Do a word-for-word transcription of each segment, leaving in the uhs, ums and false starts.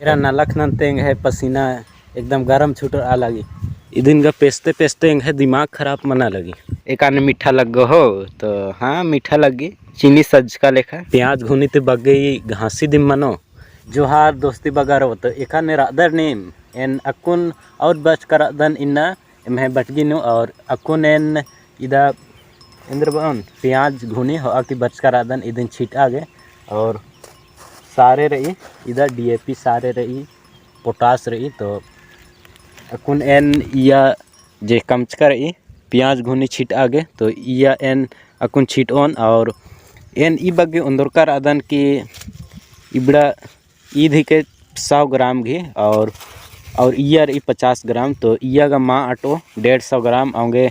एरा नलख नन्ते एंग्है पसीना एकदम गरम छुटरआ लगी। इदिन गा पेसते पेसते एंग्है दिमाग खराब मना लगी। एकाने मीठा लग्गो हो, तो हाँ मीठा लग्गी, चीनी सज्जका लेखा। प्याज घुनी ती बग्गे ई घासी दिम मनो। जोहार दोस्ती बगरो, तो एकाने रअदर नीम, एन अक्कुन और बचका रअदन इन्ना, एम्है बटगी नू और अक्कुन एन इदा एन्देर बओन प्याज घुनी होआ की बचका रअदन इदिन छिटआ गे और सारे रई, इदा DAP सारे रई, पोटास रई, तो अक्कुन एन इया जे कमचका रई प्याज घुनी छिटआ गे, तो इया एन अक्कुन छिटओन और एन ई बग्गे ओन्दरका रअदन कि इबड़ा ईद हिके सौ ग्राम घी और, और इया रई पचास ग्राम, तो इया गा मा अटो डेढ़ सौ ग्राम औंगे।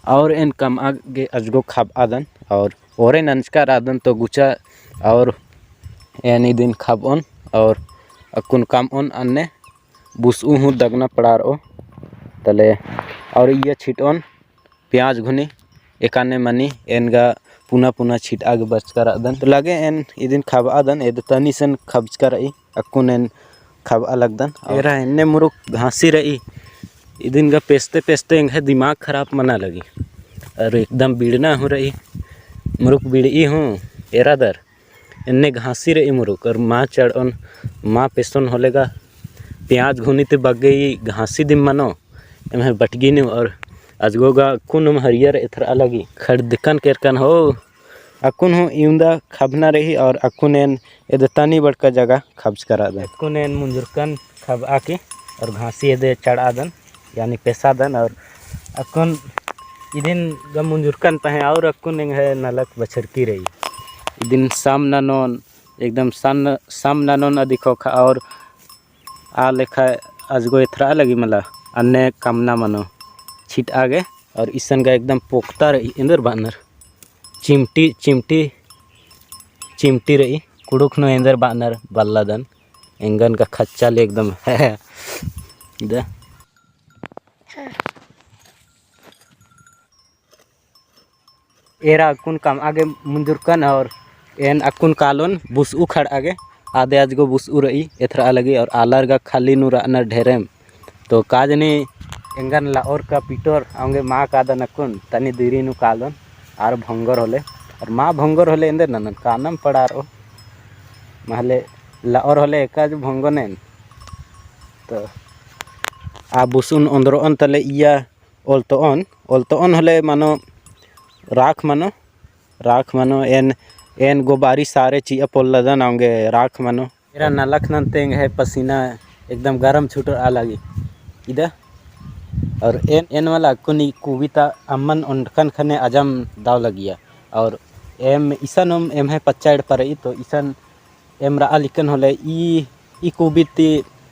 और एन कमआ गे अजगो खबआदन और ओरे नंजका रअदन तो गुचा और एन इदिन खबओन और अक्कुन कमओन अन्ने बुसऊ हूँ दगना पड़ारओ तले और इया छिटओन प्याज घुनी एकाने मनी एन गा पुना पुना छिटआ गे बरचका रअदन। तो लगे एन इदिन खबआदन, एदे तनी सन खबचका रई, अक्कुन एन खबआ लगदन। एरा एन्ने मुरुक घासी रई, इदिन गा पेसते पेसते एंग्है दिमाग खराब मना लगी। और एकदम बिड़ना हूँ रई, मुरुक बिड़ई हूँ एरा दर। एन्ने घासी रई मुरुक, और मा चढ़ओन, मा पेसोन होले गा, प्याज घुनी ती बग्गे ई घासी दिम मनो, एम्है बटगी नू, और अजगो गा अक्कुन हूँ हरियर एथरआ लगी, खड़दकन केरकन हो, अक्कुन हूँ इवंदा खबना रई, और अक्कुन एन एदे तनी बड़का जगह खबचका रअदन। अक्कुन एन मुंजुरकन खबआ की, और घासी एदे चढ़आदन। यानी पेसादन और अक्कुन इदिन गा मुंजुरकन पहें और अक्कुन एंग्है नलख बछरकी रई। इदिन सम ननोन, एकदम सन, सम ननोन अदिखो खा और आ लेखा अजगो एथरआ लगी मला अन्ने कमना मनो छिटआ गे और इसन गा एकदम पोक्ता रई एन्देर बअनर। चिमटी, चिमटी, चिमटी रई कुँड़ुख़ नू एन्देर बअनर बल्लादन। एंगन गा खच्चा ले एकदम है। इदा। एरा अक्कुन कमआ गे मुंजुरकन और एन अक्कुन कालोन बुसऊ खड़आ गे। आदे अजगो बुसऊ रई एथरआ लगी और आलर गा खाली नू रअनर ढेरेम। तो काजनी एंगन लओर का पिटोर औंगे मा कादन अक्कुन तनी दिरी नू कालोन आर भोंगोर होले। और मा भोंगोर होले एन्देर ननन कानम पड़ारओ। महले लओर होले एकाज भोंगोन एन। तो आ बुसउन ओन्दरओन तले इया ओलतओन, ओलतओन होले मनो राख मनो, राख मनो एन, एन गोबारी सारे चिआ पोल्लदन औंगे राख मनो। एरा नलख नन्ते एंग्है पसीना एकदम गरम छुटरआ लगी। इदा और एन, एन मला अक्कुन ई कुबिता अम्मन ओंडकन खने अजम दव लगिया। और एम इसन उम एम्है पच्चा एड़पा रई तो इसन एम रआ लिकन होले ई, ई कुबित ती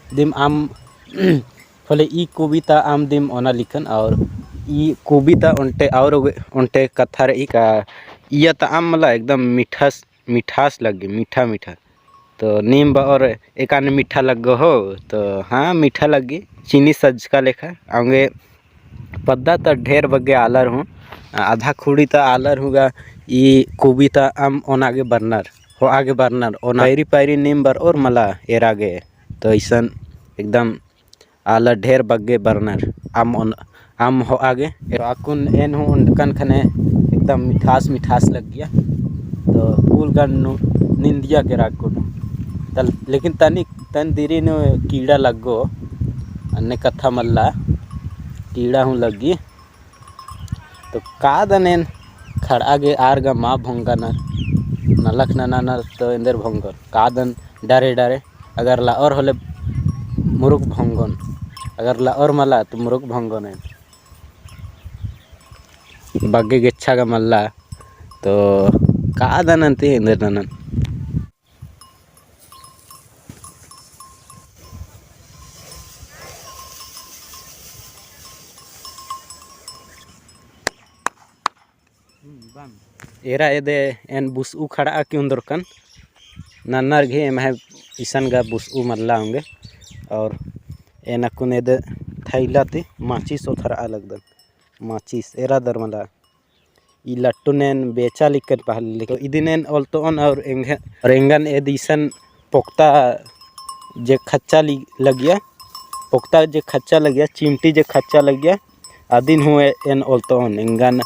दिम अम होले ई कुबिता अम दिम ओना लिकन और ई कुबिता ओन्टे और ओन्टे कत्था रई का इया ता अम मला एकदम मिठास, मिठास लग्गी, मीठा मीठा। तो नीम बओर एकाने मीठा लग्गो हो, तो हाँ मीठा लग्गी, चीनी सज्जका लेखा। औंगे पद्दा ता ढेर बग्गे आलर हूँ, आधा खुड़ी ता आलर हूँ गा ई कुबिता अम ओना गे बरनर, होआ गे बरनर, ओना पैरी पैरी नीम बरओर मला एरा गे। तो इसन एकदम आलर ढेर बग्गे बरनर, अम ओन, अम होआ गे। तो अक्कुन एन हूँ ओंडकन खने एकदम मिठास मिठास लग्गिया। तो कुल गन नू निंदिया केरा अक्कुन। तल, लेकिन तनी, तन दिरी नू कीड़ा लग्गो, अन्ने कत्था मल्ला, कीड़ा हूँ लग्गी। तो कादन एन खड़आ गे आर गा मा भोंगनर, नलख ननानर तो एन्देर भोंगोन। कादन डरे डरे, अगर लओर होले मुरुक भोंगोन, अगर लओर मला तो मुरुक भोंगोन एन। बग्गे गेच्छा गा मल्ला, तो कादन अन्ती एन्देर ननन। एरा एदे एन बुसऊ खड़आ की उन्दुरकन, नन्नर घी एम्है इसन गा बुसऊ मल्ला औंगे। और एन अक्कुन एदे थैला ती माचिस ओथरआ लगदन, माचिस एरा दर मला। ई लट्टुन एन बेचा लिक्कन पहले, लेकिन इदिन एन ओलतोन और एंग-, और एंगन एद इसन पोक्ता जे खच्चा लि-, लगिया, पोक्ता जे खच्चा लगिया, चिमटी जे खच्चा लगिया, अदिन हूँ ए-, एन ओलतोन, एंगन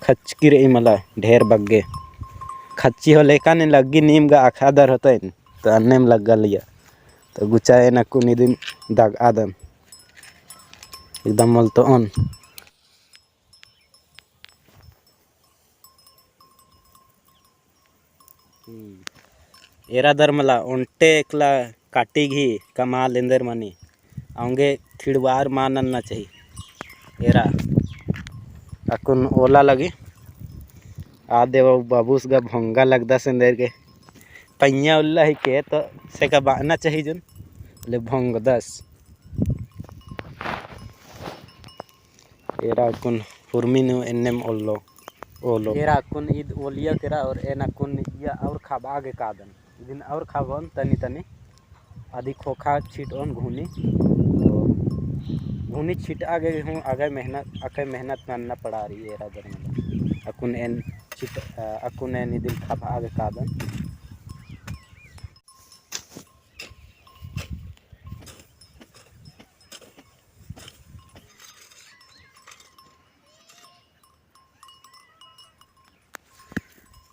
खचकी रई मला ढेर बग्गे। खच्ची होले एकाने लग्गी नीम गा अखादर होतइन, तो अन्नेम लग्गा लिया। तो गुचा एन अक्कुन इदिन दगआदन। एकदम ओलतोन। हम्म। एरा दर मला ओन्टे एकला काटी गही कमाल एन्देर मनी। औंगे थिड़वार मा नन्ना चाही। एरा अक्कुन ओला लगी। आ देवा बाबूस गा भोंगा लगदस एन्देर गे। पैया उल्ला ही के तो सेका बाना चाही जुन। ले भोंगदस। एरा अक्कुन हुरमी नू एन्नेम ओल्लो, ओलो। एरा अक्कुन ईद ओलिया केरा और एन अक्कुन इया और खाबआ गे कादन। इदिन और खाबोन तनी तनी। अदी खोखा छिटओन घुनी। तो घुनी छिटआ गे हूँ अगे मेहनत, अगे मेहनत नन्ना पड़ा रई एरा दर मला। अक्कुन एन छिट, अ, अक्कुन एन इदिन खाबआ गे कादन।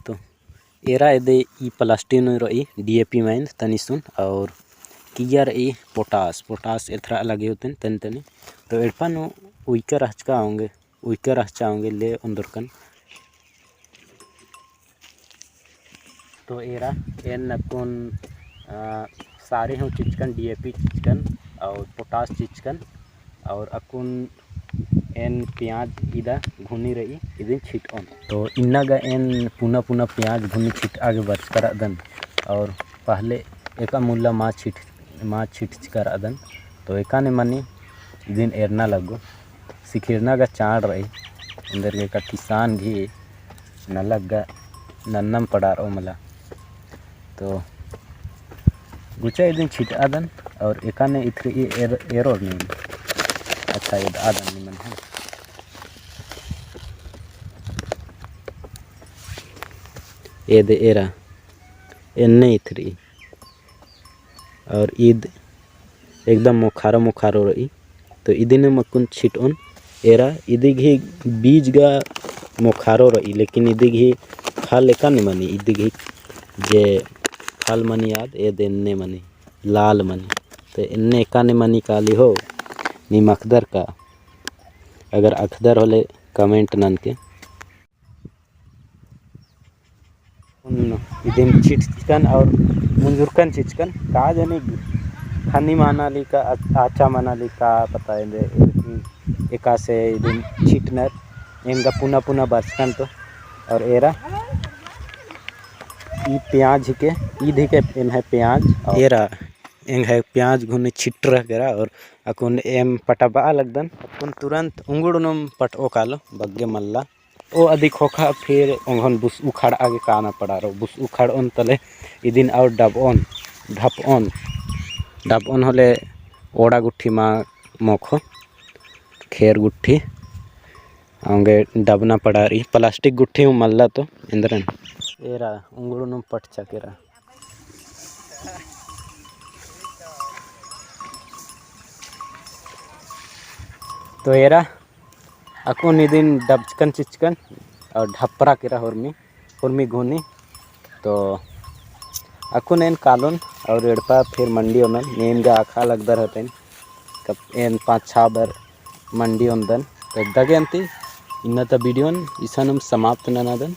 तो एरा एदे ई plastic नू रई DAP माइन तनी सुन और किया रई potash, potash एथरा लगे होतेन तनी तनी। तो एड़पा नू उइका रहचका औंगे, उइका रहचा औंगे ले ओन्दरकन। तो एरा एन अक्कुन, अ, सारे हूँ चिचकन, DAP चिचकन और potash चिचकन और अक्कुन एन प्याज इदा घुनी रई इदिन छिटओन। तो इन्ना गा एन पुना पुना प्याज घुनी छिटआ गे बरचका रअदन और पहले एका मुल्ला मा छिट, मा छिटचका रअदन। तो एकाने मनी इदिन एरना लग्गो। सिखिरना गा चाड़ रई, एन्देरगे का किसान गही नलख गा नन्नम पड़ारओ मला। तो गुचा इदिन छिटआदन और एकाने इथरी एर-, एरोर नीम। अच्छा, एदआदन निमन है। एदे एरा, एन्ने इथरी। और ईद एकदम मोखारो मोखारो रई। तो इदिन अक्कुन छिटओन एरा, इदी गही बीज गा मोखारो रई, लेकिन इदी गही फल एकाने मनी, इदी गही जे फल मनी आद, एदे एन्ने मनी, लाल मनी। तो एन्ने एकाने मनी काली हो, नीम अख़दर का? अगर अख़दर होले comment ननके। उन इदिन छिटचकन और मुंजुरकन चिचकन, का जनी खनी मनाली का, अ-, आचा मनाली का पता है, एकासे इदिन छिटनर, एंगा पुना पुना बरचकन तो, और एरा ई प्याज हिके, ईद हिके एम्है प्याज, और एरा एंग्है प्याज घुनी छिटरआ केरा, और अक्कुन एम पटबआ लगदन, अक्कुन तुरंत उंगुड़नुम पटओ कालो, बग्गे मल्ला। ओ अदी खोखा फिर ओंघोन बुस उखड़आ गे काना पड़ारो। बुस उखड़ओन तले इदिन और डबओन, ढपओन। डबओन होले ओड़ा गुट्ठी मा मोखो, खेर गुट्ठी। औंगे डबना पड़ारी, plastic गुट्ठी हूँ मल्ला तो एन्देरन। एरा, उंगुड़नुम पटचा केरा। तो एरा, अक्कुन इदिन डबचकन चिचकन और ढपरा केरा हुरमी, हुरमी घुनी। तो अक्कुन एन कालोन और एड़पा फिर मंडी ओनन, नीम गा अख़ा लगदर हतेन, कब एन पाँच छः बार मंडी ओन्दन। तो दगे अन्ती इन्ना ता video न इसानुम समाप्त ननादन।